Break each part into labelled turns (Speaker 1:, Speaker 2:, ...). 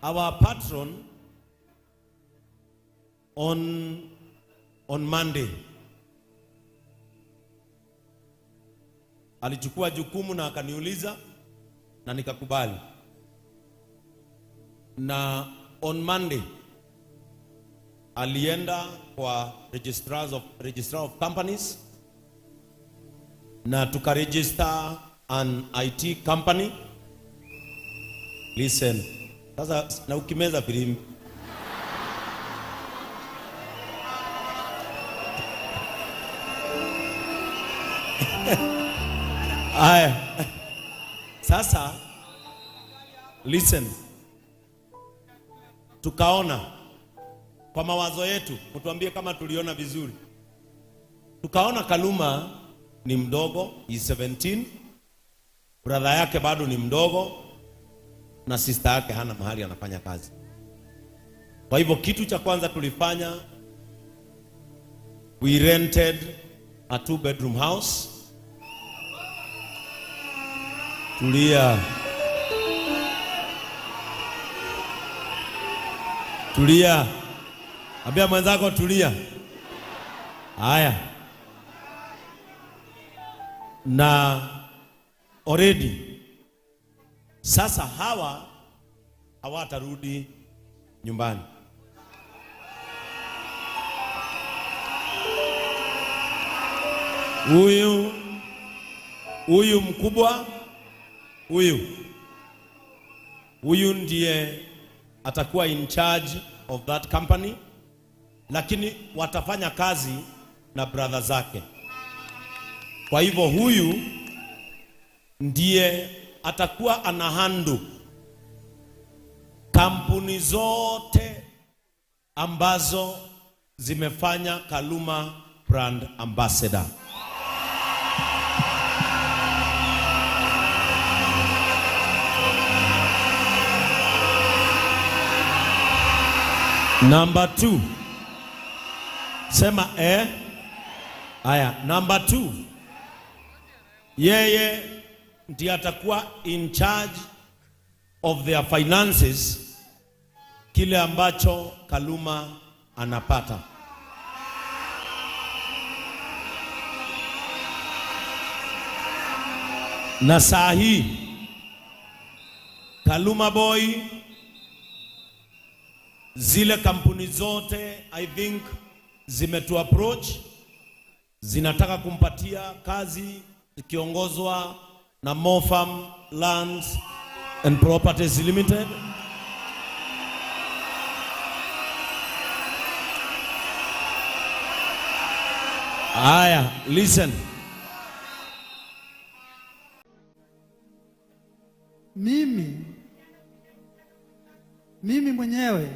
Speaker 1: Our patron on Monday alichukua jukumu na akaniuliza na nikakubali. Na on Monday alienda kwa registrar of companies na tukaregister an IT company. Listen. Sasa na ukimeza filimbi. Aya. Sasa listen. Tukaona kwa mawazo yetu, mtuambie kama tuliona vizuri. Tukaona Kaluma ni mdogo, is 17. Brother yake bado ni mdogo na sister yake hana mahali anafanya kazi. Kwa hivyo kitu cha kwanza tulifanya, we rented a 2-bedroom house. Tulia. Tulia. Ambia mwenzako tulia. Haya. Na already sasa hawa hawatarudi nyumbani. Huyu mkubwa, huyu ndiye atakuwa in charge of that company, lakini watafanya kazi na brother zake. Kwa hivyo huyu ndiye atakuwa ana handle kampuni zote ambazo zimefanya Kaluma brand ambassador. Number 2. Sema eh. Aya, number 2. Yeye ndiye atakuwa in charge of their finances, kile ambacho Kaluma anapata. Na saa hii Kaluma Boy, zile kampuni zote I think zimetu approach, zinataka kumpatia kazi ikiongozwa na Mofarm Lands and Properties Limited. Aya, listen.
Speaker 2: Mimi mwenyewe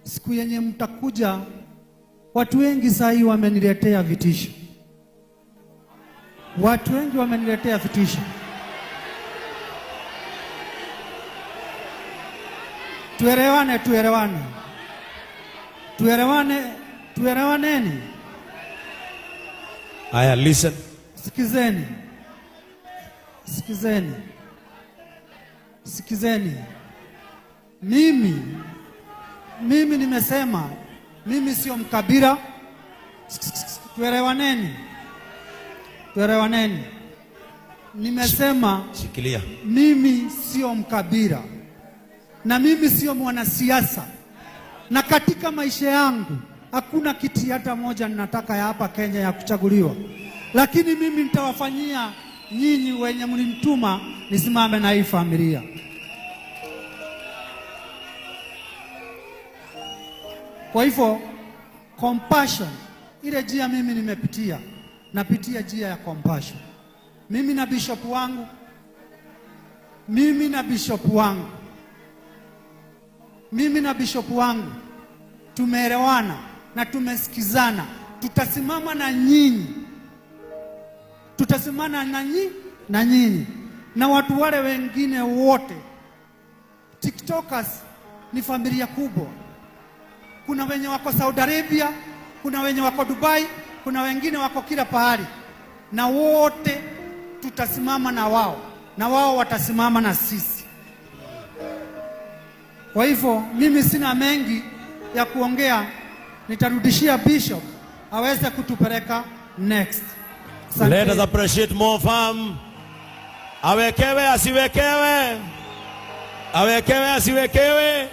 Speaker 2: siku yenye mtakuja, watu wengi saa hii wameniletea vitisho. Watu wengi wameniletea vitisho. Tuelewane, tuelewane. Tuelewane, tuelewaneni.
Speaker 1: Aya, listen.
Speaker 2: Sikizeni. Sikizeni. Sikizeni. Mimi nimesema mimi sio mkabila. Tuelewaneni. Tuelewaneni. Nimesema
Speaker 1: shikilia.
Speaker 2: Mimi sio mkabila na mimi sio mwanasiasa, na katika maisha yangu hakuna kiti hata moja ninataka ya hapa Kenya ya kuchaguliwa, lakini mimi nitawafanyia nyinyi wenye mlinituma nisimame na hii familia. Kwa hivyo compassion, ile njia mimi nimepitia, napitia njia ya compassion. Mimi na bishop wangu, mimi na bishop wangu, mimi na bishop wangu tumeelewana na tumesikizana. Tutasimama na nyinyi, tutasimama na nyinyi na nyinyi na watu wale wengine wote. TikTokers ni familia kubwa. Kuna wenye wako Saudi Arabia, kuna wenye wako Dubai, kuna wengine wako kila pahali, na wote tutasimama na wao na wao watasimama na sisi. Kwa hivyo mimi sina mengi ya kuongea, nitarudishia Bishop aweze kutupeleka next. Asante.
Speaker 1: Let us appreciate Mo Farm. Awekewe asiwekewe? Awekewe asiwekewe?